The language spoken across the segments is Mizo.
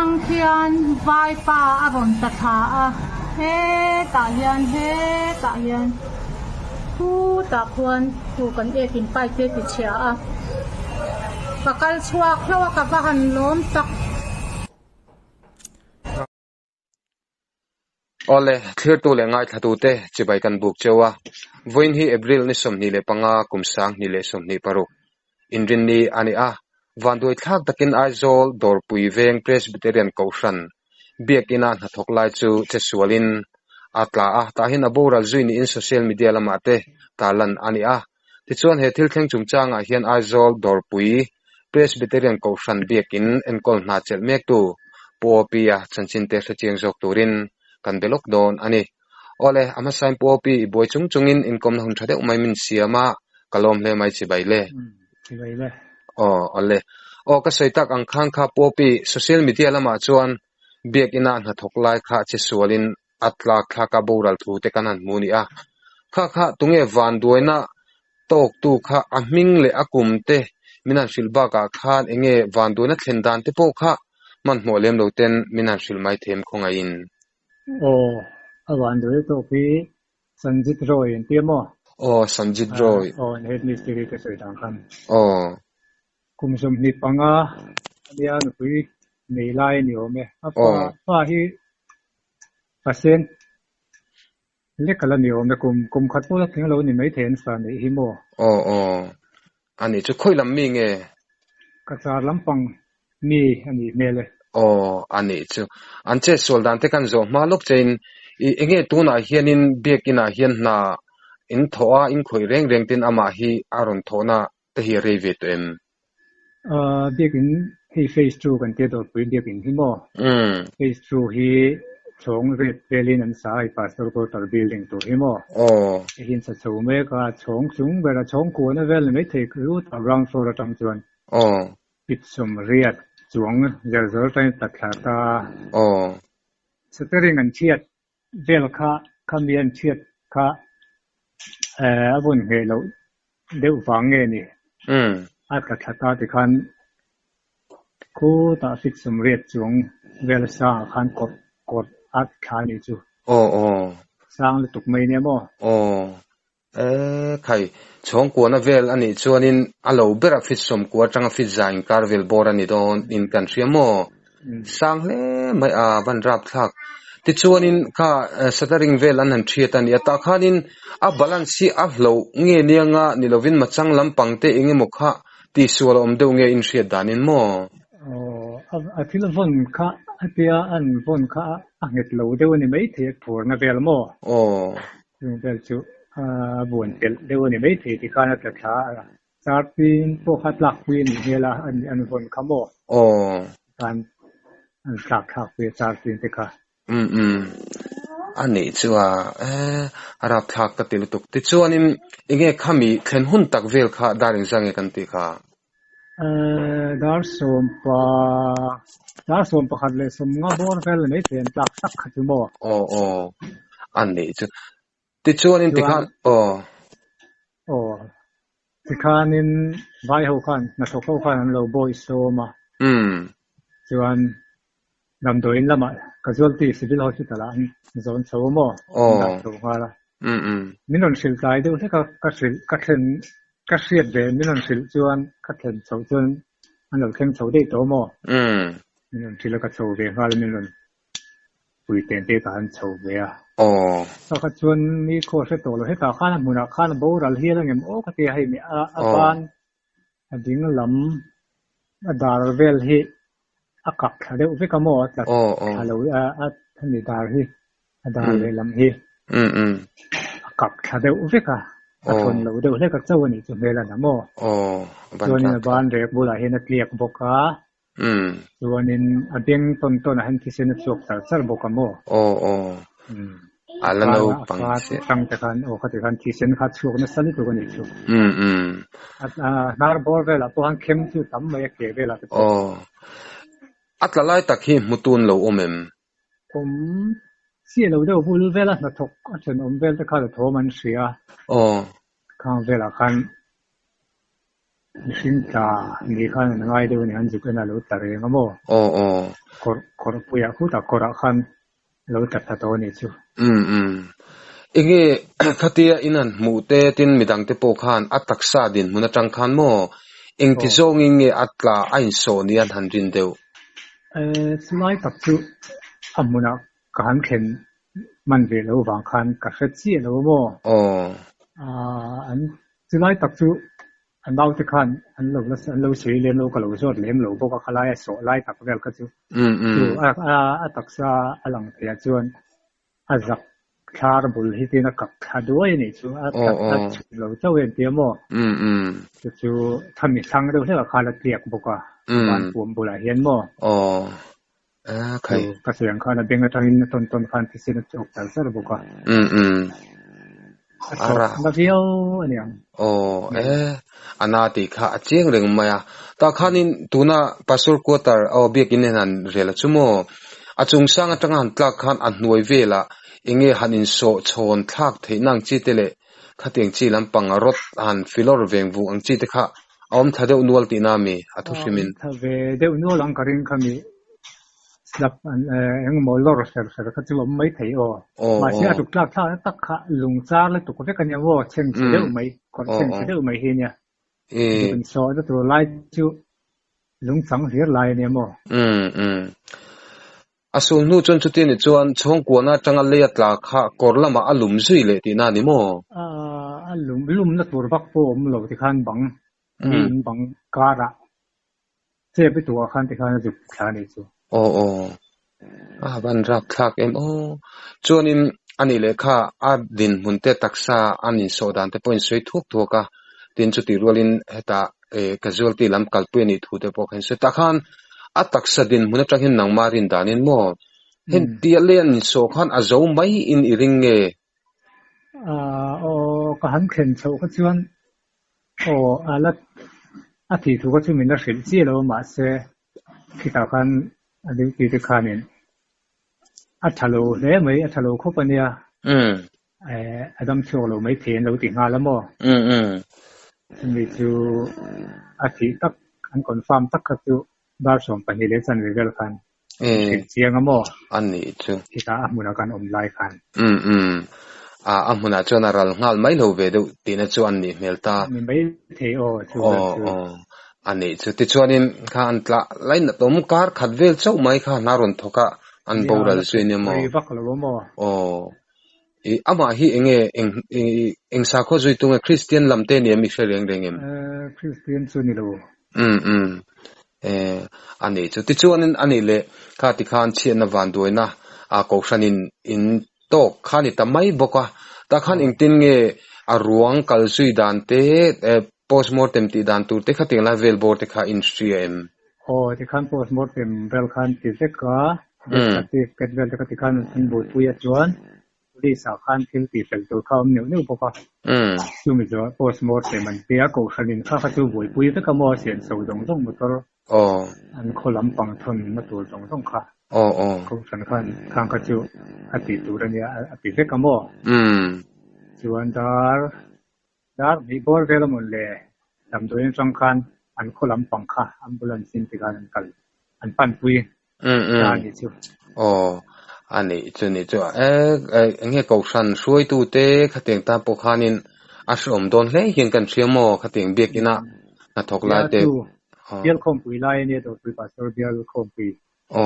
atang khian vaipa a rawn ta thla a hetah hian hetah hian khutah khuan khu kan ek in pipe te ti chhia a ka kal chhuak hlauh a ka va han lawm tak. Awle, thlirtu leh ngaithlatute chibai kan buk cheu a, vawiin hi April ni 25 kum 2026 Inrinni a ni a, vanduai thlak takin Aizawl Dawrpui Veng Presbyterian Kohhran Biakina hnathawk lai chu che sualin a tla a, tah hian a boral zui niin social media lamah te tarlan a ni a. Tichuan he thil thleng chungchangah hian Aizawl Dawrpui Presbyterian Kohhran Biakin enkawl hna chelh mektu Pu Opi-a chanchin te hrechiang zawk turin kan be lawk dawn a ni. Awle, a hmasain Pu Opi i buai chung chungin inkawmna hun tha deuh mai min siam a, ka lawm hle mai chibai le. Chibai le. Aw, awle. Aw, ka sawi tak ang khan kha Pu Opi, social media lamah chuan Biakina hnathawk lai kha che sualin a tlak thlak a boral thu te kan han hmu ni a. Kha kha tunge vanduaina tawktu kha a hming leh a kum te min han hrilh bakah khan enge vanduaina thlen dan te pawh kha hmanhmawh lem lo ten min han hrilh mai them khawngaihin. Aw, a vanduai tawk hi Sanjit Roy an ti a maw? Aw, Sanjit Roy. Aw, an head mistiri te sawi dan khan. Aw. Kum 25 a nia nupui nei lai a ni awm e. A fa fa hi pasent lek a la ni awm e. Kum kum khat pawh la thleng lo a ni maithei an fa neih hi maw? Aw aw. A nih chu khawi lam mi nge? Ka char lampang mi a nih hmel e. Aw, a nih chu. An chet sual dan te kan zawh hma lawk chein i enge tunah hianin biakinah hian hna in thawh a, in khawih reng reng tin amah hi a rawn thawhna te hi a rei ve tawh em? Biakin hei phase two kan tia dawrpui biakin hi maw? Phase two hi chhawng ret velin an sa a, hei Pastor Quarter building tur hi maw? Hei hi an sa chho mek a, chhawng chung bera chhawng kuahna vel ni maithei ru ta ground floor atang chuan pit sawmriat chuang zer zawr atangin tla thla ta a. Shuttering an chhiat vel kha khami an chhiat kha a vawn ngheh loh deuh vang nge ni? A tla thla ta tikhan khutah fit sawmriat chuang vel sangah khan kawrh kawrh a thla a nih chu. Sang lutuk mai nia maw? E khai, chhawngkuahna vel a nih chuanin a lo berah fit sawmkua atanga fit za inkar vel bawr a ni dawn in kan hria maw? Sang hle mai a, van rap thlak. Tichuanin kha shuttering vel an han thiat a ni a, tah khanin a balance hi a hloh nge nianga ni lovin machang lampang te eng emaw kha tihsual a awm deuh nge in hriat danin maw? Aw, a thil vawn kha hetia an vawn kha a nghet lo deuh a ni maithei a phurna vel maw? Aw. Chung vel chu a buan telh deuh a ni maithei ti khan a tla thla a, char pin pawh kha tlak pui a nih hmel a, an vawn kha maw? Aw. Khan an tlak thlak pui a char pin te kha. Umm umm. A nih chu a, e a rapthlak ka ti lutuk. Tichuanin enge khami thlen hun tak vel kha dar engzah nge kan tih kha? Dar sawm pa dar sawm pakhat leh sawm nga bawr vel mai thei an tlak tak kha chu maw? Aw aw a nih chu. Tichuanin tikhan aw. Aw tikhanin vai ho khan hnathawk ho khan an lo bawi sawm a. Umm. Chuan damdawiin lamah casualty civil hospital ah an zawn chho a maw? Aw. An dah chho nghal a. Umm umm. Min rawn hrilh tlai deuh hlek a ka hrilh ka thlen ka hriat ve min rawn hrilh chuan ka thlen chhoh chuan an lo thleng chho daih tawh maw? Umm. Min rawn hrilh a ka chho ve nghal a min rawn pui ten te ka han chho ve a. Aw. Ka kha chuan mi khaw hre tawh lo hetah khan a hmunah khan a boral hial a ngem aw ka ti a hei a ban a ding lam a dar vel hi a kak thla deuh vek a maw a tla thla lo a a hemi dar hi a dar leh lam hi a kak thla deuh vek a a thawn lo deuh hlek a chauh a nih chu hmel a na maw chuanin a ban rek bulah hian a tliak bawk a chuanin a beng tawn tawn ah hian thisen a chhuak char char bawk a maw. A la naupang chiah. Atang te khan aw khati khan thisen kha chhuak nasa lutuk a nih chu. A hnar bawr velah pawh khan khem chu tam mai a ke velah te pawh. Aw. A tla lai tak hi hmutun lo awm em? Awm chiah lo deuh bul vela hnathawk a thenawm vel te khan a thawm an hria. Aw. Khang velah khan. Mihring tla ni khan an ngai deuh a ni, an zuk en a lo tla reng a maw? Aw aw. Kawr kawr puiah khutah kawrah khan a lo tla thla tawh a nih chu. Umm umm. Enge khatia in han hmuh te tin midang te pawh khan a taksa dinhmun atang khan maw engti zawngin nge a tla a insawh ni an han rin deuh? Eh chulai tak chu a hmunah ka han thlen hman ve lo vang khan ka hre chiah lo a maw? Aw. Ah an chulai tak chu a naute khan an lo la an lo sawi lem lo ka lo zawt lem lo bawk a khalai a sawh lai tak vel kha chu chu a a taksa a lang theih ah chuan a zak thlar bul hi tin a kap thla duai a nih chu a a chhun lo chauh em tia maw chu chu thami thlang deuh hlek ah khan a tliak bawk a van puam bulah hian maw chu ka sawi ang khan a beng atangin a tawn tawn khan thisen a chhuak char char bawk a a chhuak na viau a niang. Aw e a na tih kha a chiang reng mai a tah khanin tuna pastor quarter aw biakin hian han rel a chu maw a chung sang atanga han tlak khan a hnuai velah enge han insawh chhawn thlak theihna ang chi te leh khatiang chi lampang rawt han filawr veng vung ang chi te kha a awm thla deuh nual tihna a mi a thu hrimin. Awm thla ve deuh nual ang ka ring kha mi slap an engemaw lawr hrer hrer kha chu awm mai thei aw. Mahse a tuk tlak thlak na tak kha lung char lutuk vek a nia maw chheng chhe deuh mai kawr chheng chhe deuh mai hi a nia. Zuk insawh na tur lai chu lung chang hlir lai a nia maw. A sul hnu chuan chuti ni chuan chhawngkuahna atanga lei a tla kha kawr lamah a lum zui leh tihna a ni maw? A lum lumna tur vak pawh a awm lo tikhan bang mi in bang karah chep i tuah khan tikhan a zuk thla a nih chu. Aw aw a van rap thlak em aw. Chuanin a nih leh kha a dinhmun te taksa an insawh dan te pawh in sawi thuak thuak a, tin chutih rualin hetah casualty lam kalpui a nih thu te pawh kha in sawi tah khan a taksa dinhmun atang hian nangma rin danin maw heng tia lei an insawh khan a zo mai in i ring nge? Aw ka han thlen chhoh kha chuan aw a la a thih thu kha chu min la hrilh chiah lo a mahse khitah khan a duty te khanin a tha lo hle mai a tha lo khawp a nia. A dam chhuak lo mai thei an lo ti nghal a maw? Chumi chu a thih tak an confirm tak kha chu dar 12 leh chanve vel khan an hrilh chiang a maw? A nih chu. Khitah a hmunah kan awm lai khan. A hmunah chuan a ral nghal mai lo ve deuh tihna chu an nih hmel ta. Ni mai thei aw chu vel chu. A nih chu. Tichuanin kha an tlah lainat awm kar khat vel chauh mai kha hna rawn thawk a an boral zui nia maw? Rei vak lo a maw? Aw. I amah hi enge eng eng sakhaw zui tu nge Kristian lam te ni em i hre reng reng em? Kristian chu ni lo. Umm umm eh a nih chu. Tichuanin a nih leh kha tikhan chhiatna vanduaina a kohhranin in tawk kha ni ta mai bawk a. Tah khan engtin nge a ruang kal zui dan te postmortem tih dan tur te kha tiang lai vel bawr te kha in hria em? Aw tikhan postmortem vel khan ti vek a, death certificate vel te kha tikhan an buaipui a chuan police ah khan thil tih fel tur kha a awm neuh neuh bawk a. Chumi zawh postmortem an tia kohhran in kha kha chu buaipui vek a maw sian chho zawng zawng motor an khaw lampang thawn na tur zawng zawng kha kohhran khan khang kha chu a tih tur a nia a ti vek a maw. Chuan dar Dar hnih bawr vel a mawn le damdawi atang khan an khaw lampang kha ambulance in tikhan an kal an panpui ta a nih chu. Aw a nih chu nih chu e enge kohhran hruaitu te khatiang tan pawh khanin a hreawm dawn hle hian kan hria maw khatiang biakina hnathawk lai te. Bial khawmpui lai a nia Dawrpui Pastor bial khawmpui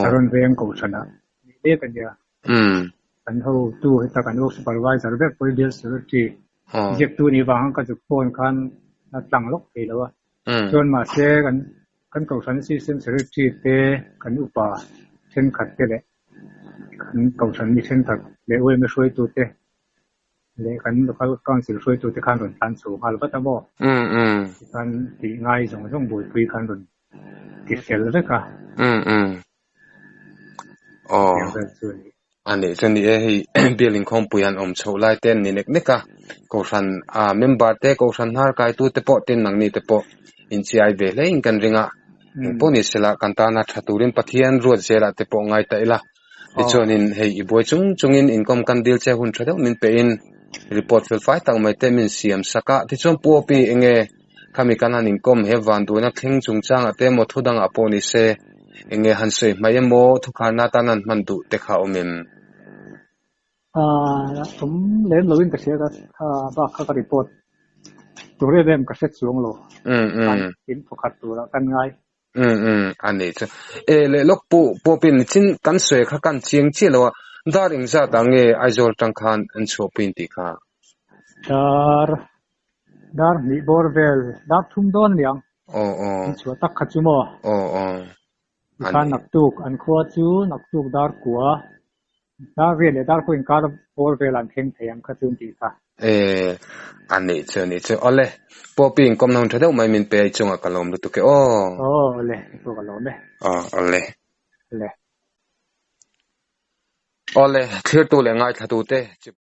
Saron veng kohhran ah nih mek a nia. Kan hotu heta kan work supervisor vek pawh hi bial secretary ziaktu nih vang ka zuk phone khan a tlang lawk thei lo a. Chuan mahse kan kan kohhran assistant secretary te kan upa thenkhat te leh kan kohhran mi thenkhat leh UMA hruaitu te leh kan local council hruaitu te khan rawn tlan chho nghal vat a maw. Tikhan tih ngai zawng zawng buaipui khan rawn ti fel vek a. Aw. A nih chu ni e, hei bial inkhawmpui an awm chhoh lai te an ni nek nek a, Kohhran a member te Kohhran hnar kaitu te pawh tin nangni te pawh inchiai ve hle in kan ring a, engpawh ni sela kan tana tha turin Pathian ruat zelah te pawh ngai ta ila, tichuanin hei i buai chung chungin inkhawm kan dil che hun tha deuh min pe in report fel fai tak mai te min siam sak a, tichuan Pu Opi enge. Khami kan han inkawm he vanduaina thleng chungchangah te emaw thu dangah pawh ni se, eng nge han sawi hmai emaw thukharna atan han hman duh te kha awm em? Awm lem loin ka hria ka bak kha ka report tur em em ka hre chuang lo. Kan in thawkhat turah kan ngai. Um um a ni chu. E leh lawk pu pawpin chin kan sawi kha kan chiang chiah lo a, dar engzat ah nge Aizawl atang khan an chhuahpui in tih kha? Dar dar hnih bawr vel dar thum dawn niang. Aw aw. An chhuah tak kha chu maw? Aw aw. Tikhan naktuk an khua chu naktuk dar kua dar riat leh dar kua inkar bawr vel an thleng thei ang kha chu an tih kha. E a nih chu a nih chu. Awle Poppy inkawmna hun tha deuh mai min pe a i chungah ka lawm lutuk e aw. Aw awle i pawh ka lawm e. Aw awle. Awle. Awle thlirtu leh ngaithlatute.